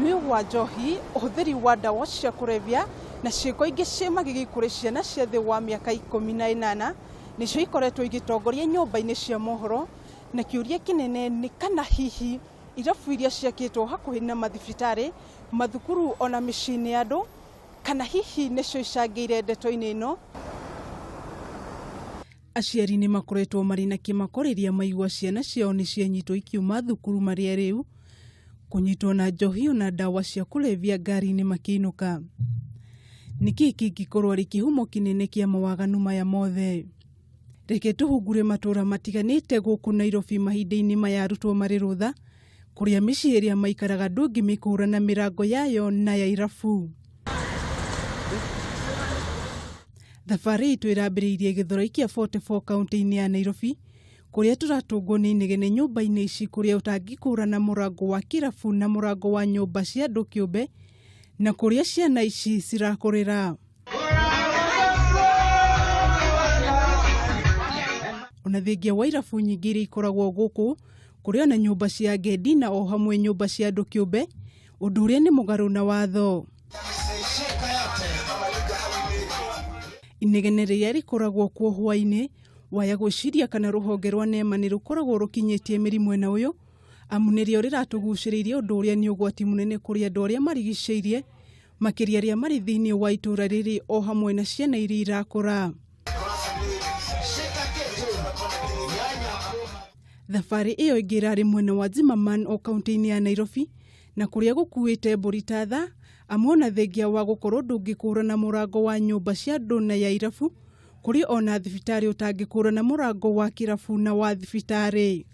Ũnyui wa njohi, ũhũthĩri wa ndawa cia kũrebia na ciĩko ingĩ ciĩ magigi kũrĩ ciana cia thĩ wa mĩaka 18 nĩcio ikoretwo igĩtongoria nyũmba-inĩ cia mohoro, na kĩũria kĩnene nĩ kana hihi irabu iria ciakĩtwo hakuhĩ na mathibitarĩ, mathukuru ona mĩciĩ-inĩ ya andũ kana hihi nĩcio icangĩire ndeto-inĩ ĩno. Aciari nĩ makoretwo marĩ na kĩmako rĩrĩa maigua ciana ciao nĩ cianyitwo ikiuma thukuru marĩ arĩu, kũnyitwo na njohi ona ndawa cia kũrebia ngari-inĩ makĩinũka. Nĩ kĩĩ kĩngĩkorwo arĩ kĩhumo kĩnene kĩa mawaganu maya mothe? Reke tũhungure matũra matiganĩte gũkũ Nairobi mahinda-inĩ maya arutwo marĩ rũtha, kũrĩa mĩciĩ ĩrĩa maikaraga ndũngĩmĩkũra na mĩrango yayo na ya irabu. Thabarĩ itũ ĩrambĩrĩirie Gĩthũrai kĩa 44 kaunti-inĩ ya Nairobi, kũrĩa tũratũngwo nĩ inegene nyũmba-inĩ ici kũrĩa ũtangĩkũrana mũrango wa kĩrabu na mũrango wa nyũmba cia andũ kĩũmbe, na kũrĩa ciana ici cirakũrĩra. Ona thengia wa irabu nyingĩ iria ikoragwo gũkũ, kũrĩ ona nyũmba cia ngendi na o hamwe nyũmba cia andũ kĩũmbe, ũndũ ũrĩa nĩ mũgarũ na watho. Inegene rĩrĩa rĩkoragwo kuo hwaĩ-inĩ, waya gwĩciria kana rũhonge rwa NEMA nĩ rũkoragwo rũkinyĩtie mĩri mwena ũyũ, amu nĩrĩo rĩratũgucĩrĩirie ũndũ ũrĩa nĩ ũgwati mũnene kũrĩ andũ arĩa marigicĩirie, makĩria arĩa marĩ thĩinĩ wa itũũra rĩrĩ o hamwe na ciana iria irakũra. Thabarĩ ĩyo ĩngĩ ĩrarĩ mwena wa Zimmerman o kaunti-inĩ ya Nairobi na kũrĩa gũkuĩte mbũri ta tha amu ona thengia wa gũkorwo ndũngĩkũrana mũrango wa nyũmba cia andũ na ya irabu, kũrĩ ona thibitarĩ ũtangĩkũrana mũrango wa kĩrabu na wa thibitarĩ.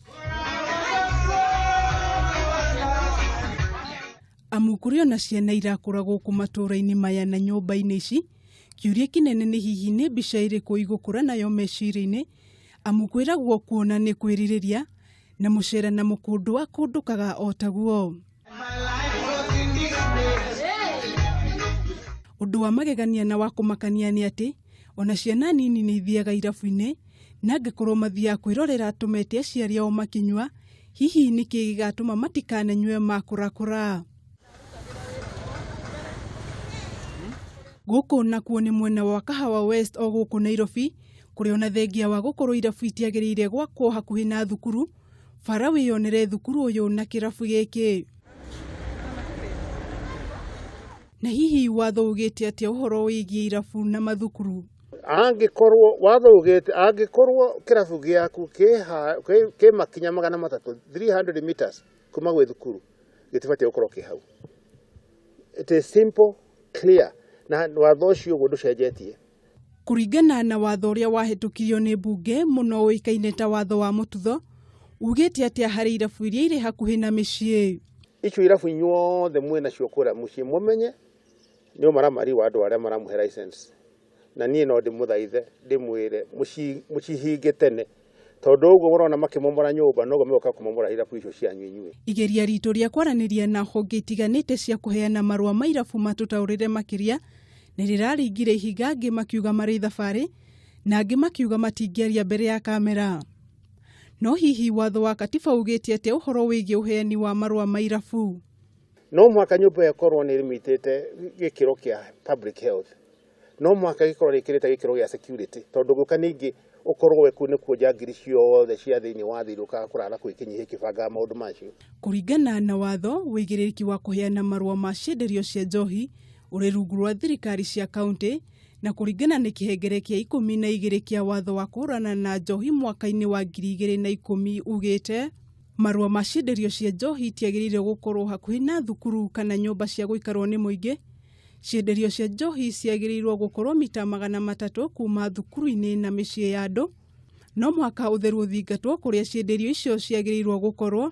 Amu kũrĩ ona ciana irakũra gũkũ matũũra-inĩ maya na nyũmba-inĩ ici, kĩũria kĩnene nĩ hihi nĩ mbica ĩrĩkũ igũkũra nayo meciria-inĩ, amu kwĩragwo kuona nĩ kwĩrirĩria, na mũcera na mũkũndũ akũndũkaga o taguo. Ũndũ wa magegania na wa kũmakania nĩ atĩ, ona ciana nini nĩ ithiaga irabu-inĩ, na angĩkorwo mathiaga kwĩrorera tũmete aciari ao makĩnyua, hihi nĩ kĩĩ gĩgatũma matikananyue makũrakũra? Gũkũ nakuo nĩ mwena wa Kahawa West o gũkũ Nairobi, kũrĩa ona thengia wa gũkorwo irabu itiagĩrĩire gwakwo hakuhĩ na thukuru, bara wĩyonere thukuru ũyũ na kĩrabu gĩkĩ. Na hihi watho ugĩte atĩa ũhoro wĩgiĩ irabu na mathukuru? Angĩkorwo watho ugĩte angĩkorwo kĩrabu gĩaku kĩ makinya 300, 300 meters kuma gwĩ thukuru, gĩtibatiĩ gũkorwo kĩ hau. It is simple, clear, na watho ũcio ũguo ndũcenjetie. Kũringana na watho ũrĩa wahĩtũkirio nĩ mbunge mũno ũĩkaine ta watho wa mũtutho, ugĩte atĩa harĩ irabu iria irĩ hakuhĩ na mĩciĩ? Icio irabu inyuothe mwĩ nacio kũrĩa mũciĩ mũmenye nĩ ũmaramari wa andũ arĩa maramũhe license, na niĩ no ndĩmũthaithe ndĩmwĩre mũcihinge tene, tondũ ũguo mũrona makĩmomora nyũmba noguo megũka kũmomora irabu icio cianyu inyuĩ. Igeria ritũ rĩa kwaranĩria na honge itiganĩte cia kũheana marũa ma irabu matũtaũrĩre makĩria nĩ rĩraringire ihinga, angĩ makiuga marĩ thabarĩ na angĩ makiuga matingĩaria mbere ya kamera. No hihi watho wa katiba ugĩte atĩa ũhoro wĩgiĩ ũheani wa marũa ma irabu? No mũhaka nyũmba ĩyo ĩkorwo nĩ ĩrĩmitĩte gĩkĩro kĩa public health, no mũhaka gĩkorwo rĩkĩrĩte gĩkĩro gĩa security, tondũ gũka ningĩ ũkorwo we kũu nĩkuo njangiri ciothe cia thĩinĩ wa thĩ irũkaga kũrara kũu ikĩnyihia ikĩbangaga maũndũ macio. Kũringana na watho, ũigĩrĩrĩki wa kũheana marũa ma cienderio cia njohi ũrĩ rungu rwa thirikari cia kaunti, na kũringana na kĩhengere kĩa 12 kĩa watho wa kũhũrana na njohi mwaka-inĩ wa 2010 ugĩte marũa ma cienderio cia njohi itiagĩrĩire gũkorwo hakuhĩ na thukuru kana nyũmba cia gũikarwo nĩ mũingĩ. Cienderio cia njohi ciagĩrĩirwo gũkorwo mita 300 kuma thukuru-inĩ na mĩciĩ ya andũ. No mũhaka ũtheru ũthingatwo kũrĩa cienderio icio ciagĩrĩirwo gũkorwo.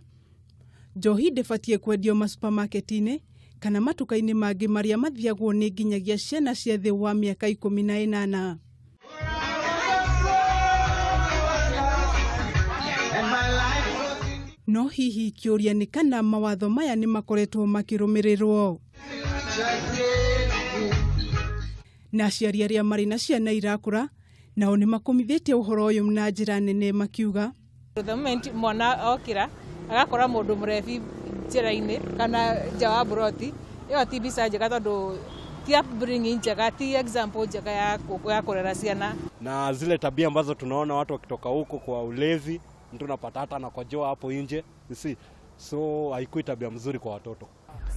Njohi ndĩbatiĩ kwendio masupamaketi-inĩ kana matuka-inĩ mangĩ marĩa mathiagwo nĩ nginyagia ciana cia thĩ wa mĩaka 18. No hihi kĩũria nĩ kana mawatho maya nĩ makoretwo makĩrũmĩrĩrwo? Na aciari arĩa marĩ na ciana irakũra nao nĩ makũmithĩtie ũhoro ũyũ na njĩra nene makiuga The moment mwana okĩra agakora mũndũ mũrebi Njĩra-inĩ kana nja wa mburoti ĩyo ti mbica njega, tondũ ti upbringing njega, ti example njega ya kũrera ciana. Na zile tabia ambazo tunaona watu wakitoka huko kwa ulevi, mtu unapata hata anakojoa hapo nje, you see, so haikui tabia mzuri kwa watoto.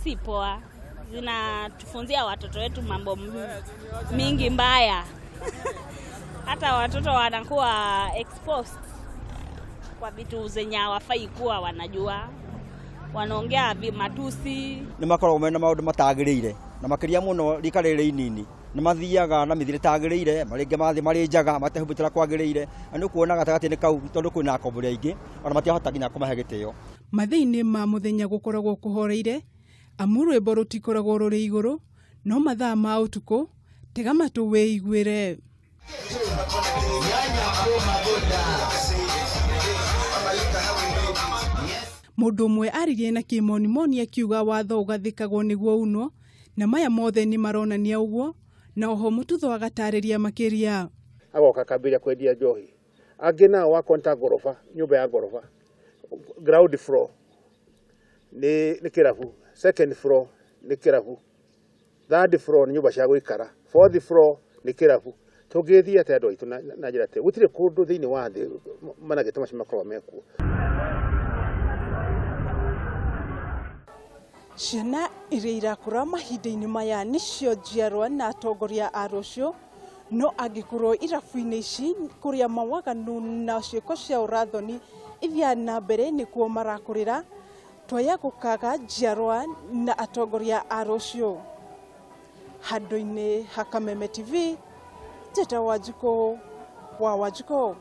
Si poa, zinatufunzia watoto wetu mambo mingi mbaya. Hata watoto wanakuwa exposed kwa vitu zenye hawafai kuwa wanajua, wanaongea matusi. Nĩ makoragwo mena maũndũ matagĩrĩire, na makĩria mũno rika rĩrĩ inini nĩ mathiaga na mĩthiĩre ĩtagĩrĩire, marĩngĩ mathiĩ marĩ njaga matehumbĩte kwagĩrĩire, na nĩ ũkuona gatagatĩ-inĩ kau, tondũ kwĩna akombori aingĩ, ona matiahota nginya kũmahe gĩtĩo. Mathaa-inĩ ma mũthenya gũkoragwo kũhoreire, amu rwĩmbo rũtikoragwo rũrĩ igũrũ, no mathaa ma ũtukũ tega matũ wĩiguĩre. Mũndũ ũmwe aririe na kĩmonimoni akiuga watho ũgathĩkagwo nĩguo unwo, na maya mothe nĩ maronania ũguo, na oho Mũtutho agatarĩria makĩria. Agoka akambĩrĩria kwendia njohi. Angĩ nao wakonta ngoroba, nyũmba ya ngoroba, ground floor nĩ kĩrabu, second floor nĩ kĩrabu, third floor nĩ nyũmba cia gũikara, fourth floor nĩ kĩrabu. Tũngĩthiĩ atĩa andũ aitũ na njĩra atĩ gũtirĩ kũndũ thĩinĩ wa thĩ managĩte macio makoragwo mekuo. Ciana iria irakũra mahinda-inĩ maya nĩcio njiarwa na atongoria a rũciũ, no angĩkorwo irabu-inĩ ici kũrĩa mawaganu na ciĩko cia ũrathoni ithiaga na mbere nĩkuo marakũrĩra, twaya gũkaga njiarwa na atongoria a rũciũ. Handũ-inĩ ha Kameme TV, Njĩta Wanjikũ wa Wanjikũ.